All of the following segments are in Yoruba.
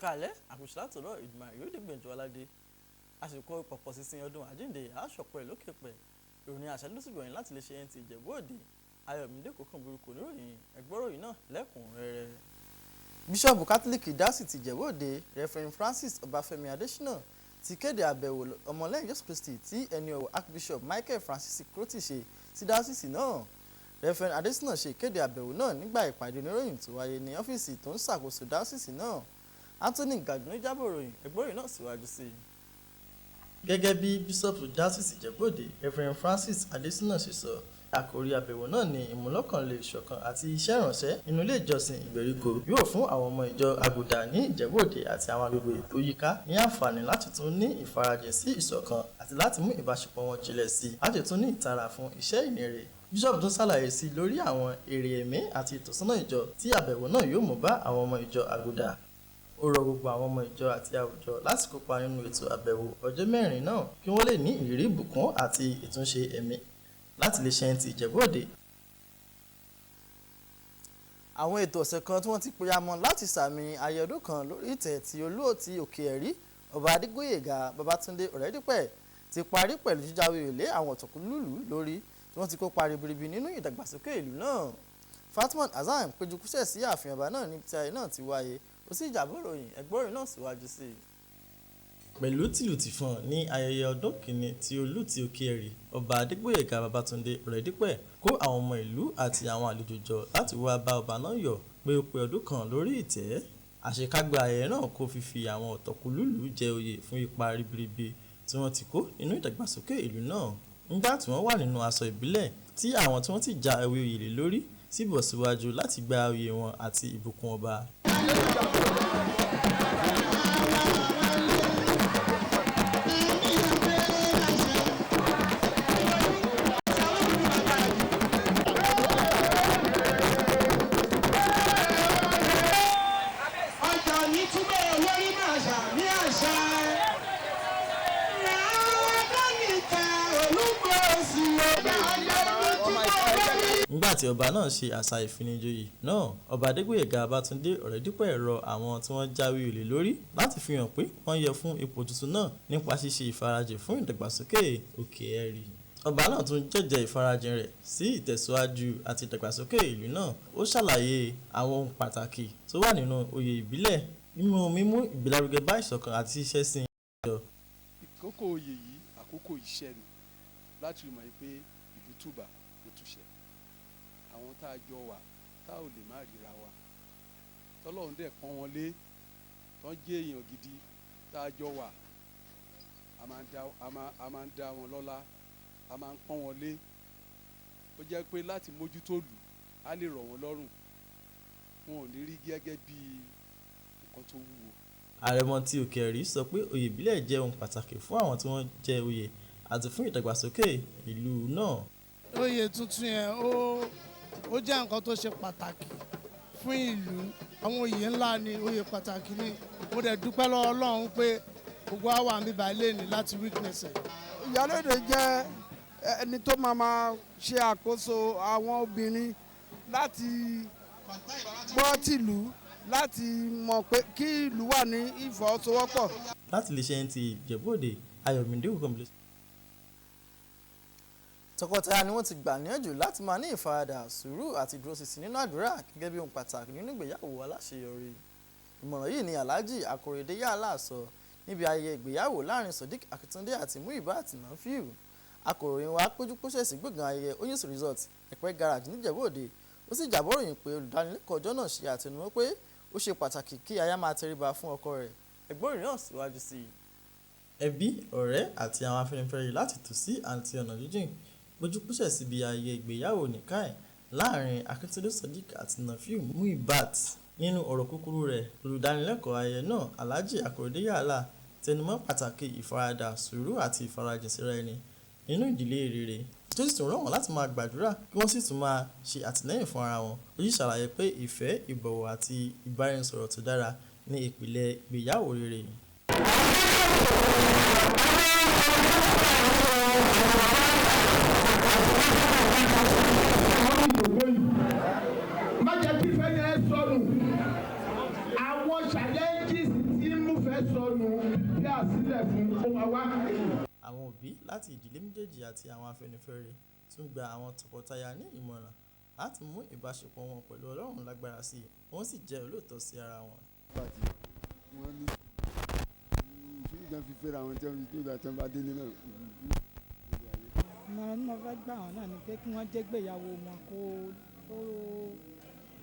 Ẹ̀ka alẹ́ àkùṣe látọ̀rọ̀ ìgbìmọ̀ yóò dìgbìyànjú aládé àsìkò pọ̀pọ̀ sísìn ọdún àjíǹde àṣọpọ̀ ẹ̀ lókè pẹ̀. Ìròyìn àṣálẹ́ ló sì gbọ̀yìn láti lè ṣe ẹni tí Ìjẹ̀bú Òde. Ayọ̀mídé Kòkànbí oníròyìn ẹgbọ́ròyìn náà lẹ́kùnrẹ́rẹ́. Bíṣọ̀bù Kátólíìkì Dáúsìsì Ìjẹ̀bú Òde, Reverend Francis Ọbáfẹ́mi Adésínà, ti kéde àbẹ̀wò ọmọlẹ́yìn Jésù Kristi tí ẹni ọ̀wọ̀ Archbishop Michael Francis Crotty ṣe sí dáúsìsì náà. Reverend Adésínà ṣe ìkéde àbẹ̀wò náà nígbà ìpàdé oníròyìn tó wáyé ní ọ́fíìsì tó ń ṣàkóso dáúsìsì náà. Anthony Gàdúnú jábọ̀ ròyìn, ẹgbọ́ròyìn náà síwájú sí i. Gẹ́gẹ́ bí Bíṣọ̀bù Dáúsìsì Ìjẹ̀bú Òde, Reverend Francis Adésínà ṣe sọ, àkòrí àbẹ̀wò náà ní ìmúlọ́kànle ìṣọ̀kan àti iṣẹ́ ìránṣẹ́ nínú ilé ìjọsìn ìgbèríko yóò fún àwọn ọmọ ìjọ Àgùdà ní Ìjẹ̀bú Òde àti àwọn agbègbè tó yíká ní àǹfààní láti tún ní ìfarajìn sí ìṣọ̀kan àti láti mú ìbáṣepọ̀ wọn jinlẹ̀ sí i, láti tún ní ìtara fún iṣẹ́ ìyìnrere. Bíṣọ̀bù tún ṣàlàyé sí lórí àwọn èrè ẹ̀mí àti ìtọ́sọ́nà ìjọ tí àbẹ̀wò náà yóò mú bá àwọn ọmọ ìjọ Àgùdà. Ó rọ gbogbo àwọn ọmọ ìjọ àti àwùjọ láti kópa nínú ètò àbẹ̀wò ọjọ́ mẹ́rin náà kí wọ́n lè ní ìrírí ìbùkún àti ìtúnṣe ẹ̀mí. Láti lè ṣe ti Ìjẹ̀bú Òde. Àwọn ètò ọ̀sẹ̀ kan tí wọ́n ti peyamọ́ láti sàmì ayẹyẹ ọdún kan lórí ìtẹ́ tí Olóòtí Òkè Ẹ̀rí, Ọba Adégbóyèga Babátúndé Ọ̀rẹ́dípẹ̀, ti parí pẹ̀lú jíjáwé òlé àwọn ọ̀tọ̀kùlúùlú lórí tí wọ́n ti kópa ribiribi nínú ìdàgbàsókè ìlú náà. Fatman Hasan péjú kúsẹ̀ sí ààfin ọba náà níbi tí ayẹyẹ náà ti wáyé, ó sì jábọ̀ ròyìn, ẹgbọ́ròyìn náà síwájú sí i. Pẹ̀lú tìlù tìfọ̀n ní ayẹyẹ ọdún kìíní tí Olú ti Òkè Ẹ̀rí, Ọba Adégbóyèga Babátúndé Ọ̀rẹ́dípẹ̀, kó àwọn ọmọ ìlú àti àwọn àlejò jọ láti wá bá ọba náà yọ̀ pé ó pé ọdún kan lórí ìtẹ́. Àṣekágbá ayẹyẹ náà kó fífi àwọn ọ̀tọ̀kùlúùlú jẹ oyè fún ipa ribiribi tí wọ́n ti kó nínú ìdàgbàsókè ìlú náà. Nígbà tí wọ́n wà nínú aṣọ ìbílẹ̀ tí àwọn tí wọ́n ti jáwé oyè lé lórí sì bọ́ síwájú láti gba oyè wọn àti ìbùkún ọba. Ọjà ní túbọ̀ lórí máa ṣàmì àṣà. Àwọn dánìkà olúgbòsì ọjà ọjà ní túbọ̀ lórí. Nígbà tí ọba náà ṣe àṣà ìfinijoyè náà, Ọba Adégbóyèga Babátúndé Ọ̀rẹ́dípẹ̀ rọ àwọn tí wọ́n jáwé oyè lórí láti fi hàn pé wọ́n yẹ fún ipò tuntun náà nípa ṣíṣe ìfarajìn fún ìdàgbàsókè Òkè Ẹ̀rí. Ọba náà tún jẹ́jẹ̀ẹ́ ìfarajìn rẹ̀ sí ìtẹ̀síwájú àti ìdàgbàsókè ìlú náà. Ó ṣàlàyé àwọn ohun pàtàkì tó wà nínú oyè ìbílẹ̀ nínú mímú ìgbélárugẹ bá ìṣọ̀kan àti ṣíṣẹ́sìn ìjọ. Àkókò oyè yìí, àkókò iṣẹ́ ni, láti mọ̀ pé ìlú tùbà ló túṣẹ́. Àwọn tá a jọ wà tá ò lè má ríra wa, tọ́lọ́run dẹ̀ pọ́n wọn lé, tán jẹ́ èèyàn gidi tá a jọ wà, a máa ń dá wọn lọ́lá, a máa ń pọ́n wọn lé. Ó jẹ́ pé láti mójútó lù á lè rọ̀ wọ́n lọ́rùn, wọn ò ní rí gẹ́gẹ́ bí nǹkan tó wúwo. Àrẹ̀mọ ti Òkè Ẹ̀rí sọ pé oyè ìbílẹ̀ jẹ́ ohun pàtàkì fún àwọn tí wọ́n jẹ oyè àti fún ìdàgbàsókè ìlú náà. Oyè tuntun yẹn, ó jẹ́ nǹkan tó ṣe pàtàkì fún ìlú. Àwọn oyè ńlá ni, oyè pàtàkì ni. Mo dẹ̀ dúpẹ́ lọ́wọ́ Ọlọ́run pé gbogbo wa wà níbí lónìí láti witness ẹ̀. Ìyálóde jẹ́ ẹni tó máa ṣe àkóso àwọn obìnrin láti gbọ́ tìlú, láti mọ̀ pé kí ìlú wà ní ìfọwọ́sowọ́pọ̀. Láti lè ṣe ẹni ti Ìjẹ̀bú Òde, Ayọ̀mídé Òkànbí. Tọkọtaya ni wọ́n ti gbà níyànjú láti máa ní ìfaradà, sùúrù àti ìdúróṣinṣin nínú àdúrà gẹ́gẹ́ bí ohun pàtàkì nínú ìgbéyàwó aláṣeyọrí. Ìmọ̀ràn yìí ni Alhaji Akorede Yàlá sọ níbi ayẹyẹ ìgbéyàwó láàrin Sodiq Akíntúndé àti Muibat Nafiu. Akọ̀ròyìn wa péjú pésẹ̀ sí gbọ̀ngàn ayẹyẹ Oyins Resort, Ẹ̀pẹ́ Garage níjẹ̀bú Òde, ó sì jábọ̀ ròyìn pé olùdánilẹ́kọ̀ọ́ ọjọ́ náà ṣe àtẹnumọ́ pé ó ṣe pàtàkì kí aya máa tẹríba fún ọkọ rẹ̀. Ẹgbọ́n náà síwájú sí i. Ẹbí, ọ̀rẹ́ àti àwọn Afẹ́nifẹ́re láti tòsí àti ọ̀nà jíjìn péjú pésẹ̀ síbi ayẹyẹ ìgbéyàwó Nikah láàrin Akíntúndé Sodiq àti Nafiu Muibat. Nínú ọ̀rọ̀ kúkúrú rẹ̀, olùdánilẹ́kọ̀ọ́ ayẹyẹ náà, Alhaji Akorede Yàlá, tẹnumọ́ pàtàkì ìfaradà, sùúrù àti ìfarajìn síra ẹni nínú ìdílé rere, tó sì tún rọ̀ wọ́n láti máa gbàdúrà kí wọ́n sì tún máa ṣe àtìlẹ́yìn fún ara wọn. Ó sì ṣàlàyé pé ìfẹ́, ìbọ̀wọ̀ àti ìbáraẹnisọ̀rọ̀ tó dára ní ìpìlẹ̀ ìgbéyàwó rere. Má jẹ́ kí ìfẹ́ yẹn sọnù. Àwọn challenges tí láti ìdílé méjèèjì àti àwọn Afẹ́nifẹ́re tún gba àwọn tọkọtaya ní ìmọ̀ràn láti mú ìbáṣepọ̀ wọn pẹ̀lú Ọlọ́run lágbára sí i, wọ́n sì jẹ́ olóòótọ́ sí ara wọn. Wọ́n ní ìṣúná ìjọba fi fẹ́ra wọn tí wọ́n fi tó ìgbà tí wọ́n bá délé náà. Ìmọ̀ràn tí mo fẹ́ gbà wọ́n náà ni pé kí wọ́n jẹ́ gbéyàwó wọn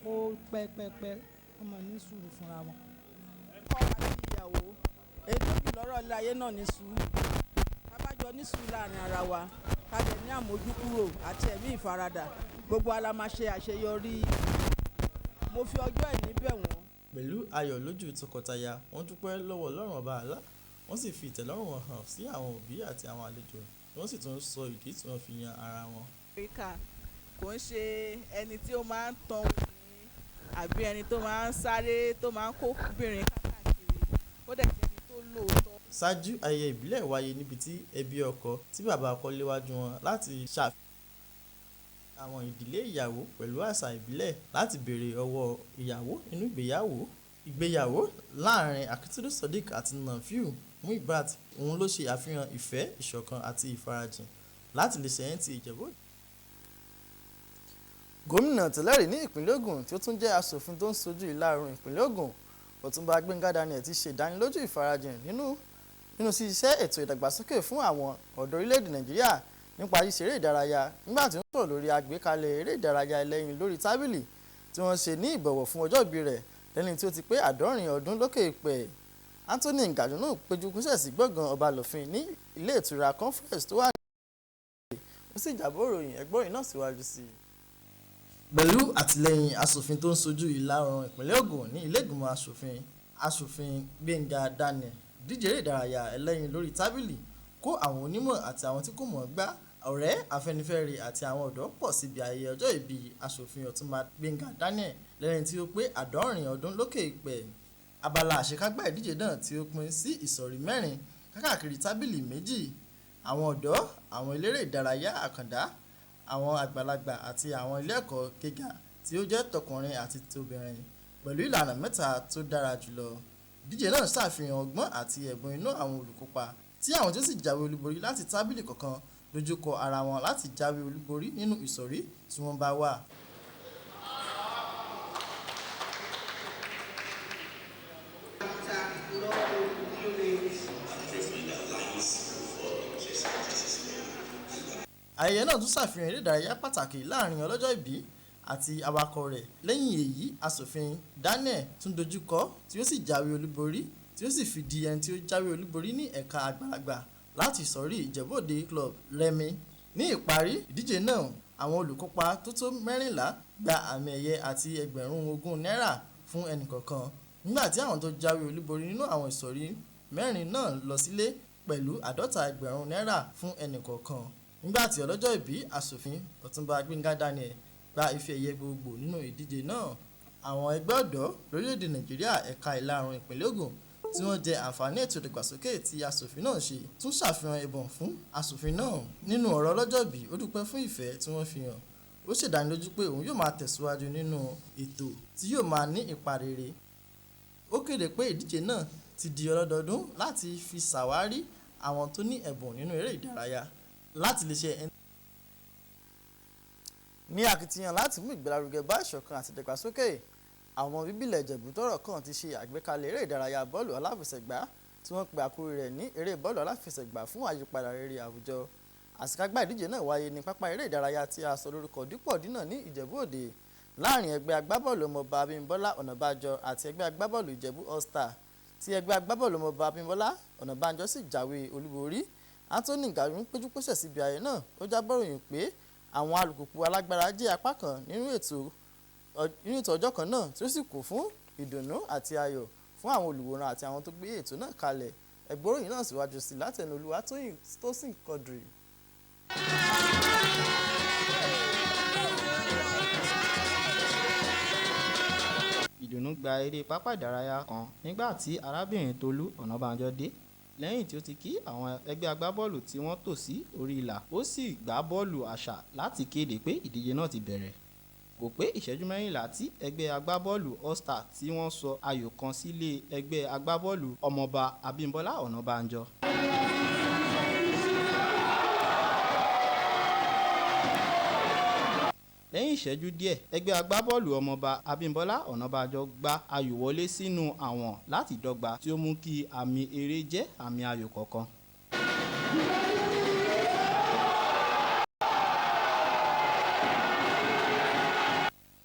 kó pẹ́pẹ́pẹ́, wọ́n máa ní sùúrù fúnra wọn. Ọkọ àti ìyàwó, èyí tó jù lọ́rọ̀ ilé ayé náà ní sùúrù. Ká bá jọ ní sùúrù láàrin ara wa, ká dẹ̀ ní àmójúkúrò àti ẹ̀mí ìfaradà, gbogbo wa la máa ṣe àṣeyọrí. Mo fi ọjọ́ ìní bẹ̀ wọ́n. Pẹ̀lú ayọ̀ lójú tọkọtaya, wọ́n dúpẹ́ lọ́wọ́ Ọlọ́run Ọba Àlá, wọ́n sì fi ìtẹ́lọ́rùn wọn hàn sí àwọn òbí àti àwọn àlejò, tí wọ́n sì tún sọ ìdí tí wọ́n fi yan ara wọn. Áfíríkà kò ń ṣe ẹni tí ó máa ń tan obìnrin àbí ẹni tó máa ń sáré tó máa ń kó obìnrin káàkiri, ó dẹ̀ jẹ́ ẹni tó lóòótọ́. Ṣáájú, ayẹyẹ ìbílẹ̀ wáyé níbi tí ẹbí ọkọ tí bàbá ọkọ léwájú wọn láti ṣàfihàn àwọn ìdílé ìyàwó pẹ̀lú àṣà ìbílẹ̀ láti béèrè ọwọ́ ìyàwó nínú ìgbéyàwó. Ìgbéyàwó láàrin Akíntúndé Sodiq àti Nafiu Muibat òun ló ṣe àfihàn ìfẹ́, ìṣọ̀kan àti ìfarajìn láti lè ṣe NTA Ìjẹ̀bú. Gómìnà tẹ́lẹ̀rí ní ìpínlẹ̀ Ògùn tí ó tún jẹ́ aṣòfin tó ń ṣojú ìlà oòrùn ìpínlẹ̀ Ògùn, Ọ̀túnba Gbénga Daniel ti ṣe ìdánilójú ìfarajìn nínú ṣíṣe ètò ìdàgbàsókè fún àwọn ọ̀dọ́ orílẹ̀-èdè Nàìjíríà nípa ṣíṣe eré ìdárayá nígbà tí ó ń sọ̀rọ̀ lórí àgbékalẹ̀ eré ìdárayá ẹlẹ́yin lórí tábìlì tí wọ́n ṣe ní ìbọ̀wọ̀ fún ọjọ́ ìbí rẹ̀ lẹ́ni tí ó ti pé 70 ọdún lókè èèpẹ̀. Anthony Ngannou péjú pésẹ̀ sí gbọ̀ngàn Ọbalọ́fin ní ilé ìtura Conference tó wà ní ó sì jábọ̀ ìròyìn ẹgbọ́rin náà síwájú sí i. Pẹ̀lú àtìlẹ́yìn aṣòfin tó ń ṣojú ìlà oòrùn ìpínlẹ̀ Ògùn ní ilé ìgbìmọ̀ aṣòfin, Aṣòfin Gbénga Daniel díje eré ìdárayá ẹlẹ́yin lórí tábìlì kó àwọn onímọ̀ àti àwọn tí kò mọ̀ gbá, ọ̀rẹ́ Afẹ́nifẹ́re àti àwọn ọ̀dọ́ pọ̀ síbi ayẹyẹ ọjọ́ ìbí Aṣòfin Ọ̀túnba Gbénga Daniel lẹ́ni tí ó pé 70 ọdún lókè èèpẹ̀. Abala àṣekágbá ìdíje náà tí ó pín sí ìsọ̀rí mẹ́rin káàkiri tábìlì méjì, àwọn ọ̀dọ́, àwọn eléré ìdárayá àkàndá, àwọn àgbàlagbà àti àwọn ilé ẹ̀kọ́ gíga tí ó jẹ́ tọkùnrin àti tobìnrin pẹ̀lú ìlànà mẹ́ta tó dára jùlọ. Ìdíje náà ṣàfihàn ọgbọ́n àti ẹ̀bùn inú àwọn olùkópa tí àwọn tí ó sì jáwé olúborí láti tábìlì kọ̀ọ̀kan dojú kọ ara wọn láti jáwé olúborí nínú ìsọ̀rí tí wọ́n bá wà. Ayẹyẹ náà tún ṣàfihàn eré ìdárayá pàtàkì láàrin ọlọ́jọ́ ìbí àti awakọ̀ rẹ̀. Lẹ́yìn èyí, Aṣòfin Daniel tún dojú kọ tí ó sì jáwé olúborí tí ó sì fi di ẹni tí ó jáwé olúborí ní ẹ̀ka àgbàlagbà láti ìsọ̀rí Ìjẹ̀bú Òde Club Rẹ́mi. Ní ìparí ìdíje náà, àwọn olùkópa tó tó 14 gba àmì ẹ̀yẹ àti ẹgbẹ̀rún 20 náírà fún ẹnìkọ̀ọ̀kan, nígbà tí àwọn tó jáwé olúborí nínú àwọn ìsọ̀rí mẹ́rin náà lọ sílé pẹ̀lú 50,000 náírà fún ẹnìkọ̀ọ̀kan. Nígbà tí ọlọ́jọ́ ìbí Aṣòfin Ọ̀túnba Gbénga Daniel gba ife ẹ̀yẹ gbogbogbò nínú ìdíje náà. Àwọn ẹgbẹ́ ọ̀dọ́ lórílẹ̀-èdè Nàìjíríà ẹ̀ka ìlà oòrùn ìpínlẹ̀ Ògùn tí wọ́n jẹ àǹfààní ètò ìdàgbàsókè tí aṣòfin náà ṣe tún ṣàfihàn ẹ̀bùn fún aṣòfin náà. Nínú ọ̀rọ̀ ọlọ́jọ́ ìbí, ó dúpẹ́ fún ìfẹ́ tí wọ́n fi hàn, ó ṣèdánilójú pé òun yóò máa tẹ̀síwájú nínú ètò tí yóò máa ní ipa rere. Ó kéde pé ìdíje náà ti di ọlọ́dọọdún láti fi ṣàwárí àwọn tó ní ẹ̀bùn nínú eré ìdárayá láti lè ṣe ní akitiyan láti mú ìgbélárugẹ bá ìṣọ̀kan àti ìdàgbàsókè. Àwọn ọmọ bíbí ilẹ̀ Ìjẹ̀bú tọ́rọ̀ kàn ti ṣe àgbékalẹ̀ eré ìdárayá bọ́ọ̀lù aláfẹsẹ̀gbá tí wọ́n pe àkórí rẹ̀ ní eré bọ́ọ̀lù aláfẹsẹ̀gbá fún àyípadà rere àwùjọ. Àṣekágbá ìdíje náà wáyé ní pápá eré ìdárayá tí a sọ lórúkọ Dípọ̀ Dínà ní Ìjẹ̀bú Òde láàrin ẹgbẹ́ agbábọ́ọ̀lù ọmọọba Abímbọ́lá Ọ̀nàbànjọ àti ẹgbẹ́ agbábọ́ọ̀lù Ìjẹ̀bú All Star tí ẹgbẹ́ agbábọ́ọ̀lù ọmọọba Abímbọ́lá Ọ̀nàbànjọ sì jáwé olúborí. Anthony Ngannou péjú-pésẹ̀ síbi ayẹyẹ náà, ó jábọ̀ ròyìn pé àwọn alùpùpù alágbára jẹ́ apá kan nínú ètò ọjọ́ kan náà tí ó sì kún fún ìdùnnú àti ayọ̀ fún àwọn olùwòran àti àwọn tó gbé ètò náà kalẹ̀. Ẹgbọ́ròyìn náà síwájú sí látẹnu Olúwatóyìn Tósìn Quadri. Ìdùnnú gba eré pápá ìdárayá kan nígbà tí arábìnrin Tolú Ọ̀nàbànjọ dé lẹ́yìn tí ó ti kí àwọn ẹgbẹ́ agbábọ́ọ̀lù tí wọ́n tò sí orí ìlà, ó sì gbá bọ́ọ̀lù àṣà láti kéde pé ìdíje náà ti bẹ̀rẹ̀. Kò pé ìṣẹ́jú 14 tí ẹgbẹ́ agbábọ́ọ̀lù All Star tí wọ́n sọ ayò kan sílé ẹgbẹ́ agbábọ́ọ̀lù Ọmọọba Abímbọ́lá Ọ̀nàbànjọ. Lẹ́yìn ìṣẹ́jú díẹ̀, ẹgbẹ́ agbábọ́ọ̀lù Ọmọọba Abímbọ́lá Ọ̀nàbànjọ gbá ayò wọlé sínú àwọ̀n láti dọ́gba tí ó mú kí àmì eré jẹ́ àmì ayò kọ̀ọ̀kan.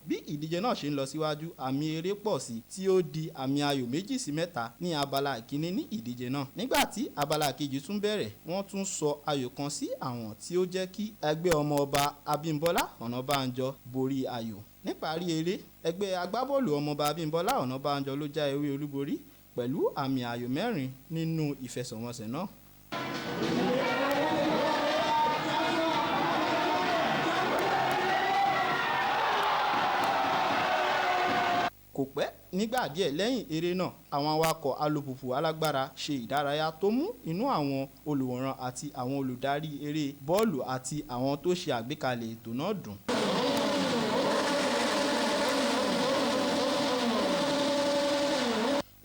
Bí ìdíje náà ṣe ń lọ síwájú, àmì eré pọ̀ sí tí ó di àmì ayò 2 sí 3 ní abala ìkíní ní ìdíje náà. Nígbà tí abala kejì tún bẹ̀rẹ̀, wọ́n tún sọ ayò kan sí àwọ̀n tí ó jẹ́ kí ẹgbẹ́ Ọmọọba Abímbọ́lá Ọ̀nàbànjọ borí ayò. Níparí eré, ẹgbẹ́ agbábọ́ọ̀lù Ọmọọba Abímbọ́lá Ọ̀nàbànjọ ló já ewé olúborí pẹ̀lú àmì ayò 4 nínú ìfẹsẹ̀wọnsẹ̀ náà. Kò pẹ́ nígbà díẹ̀ lẹ́yìn eré náà, àwọn awakọ̀ alùpùpù alágbára ṣe ìdárayá tó mú inú àwọn olùwòran àti àwọn olùdarí eré bọ́ọ̀lù àti àwọn tó ṣe àgbékalẹ̀ ètò náà dùn.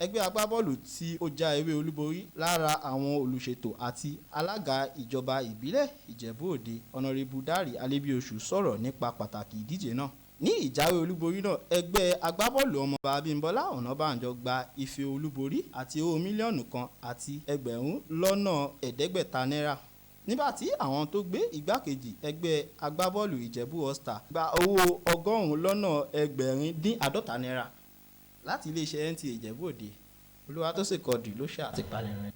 Ẹgbẹ́ agbábọ́ọ̀lù tí ó já ewé olúborí lára àwọn olùṣètò àti alága ìjọba ìbílẹ̀ Ìjẹ̀bú Òde, Ọ̀nàrẹ́bù Dáre Alẹ́bíoṣù sọ̀rọ̀ nípa pàtàkì ìdíje náà. Ní ìjáwé olúborí náà, ẹgbẹ́ agbábọ́ọ̀lù Ọmọọba Abímbọ́lá Ọ̀nàbànjọ gba ife olúborí àti owó 1,100,000 náírà. Nígbà tí àwọn tó gbé igbákejì, ẹgbẹ́ agbábọ́ọ̀lù Ìjẹ̀bú All Stars, gba owó 650,000 náírà. Láti iléeṣẹ́ NTA Ìjẹ̀bú Òde, Olúwatósìn Quadri ló ṣàtìpalẹ̀ rẹ̀.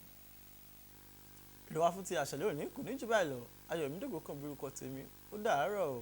Ìrọ̀wá fún ti àṣálẹ́ òní kò ní jù báyìí lọ. Ayọ̀mídògún kan bí orúkọ tèmi. Ó dàárọ̀ o.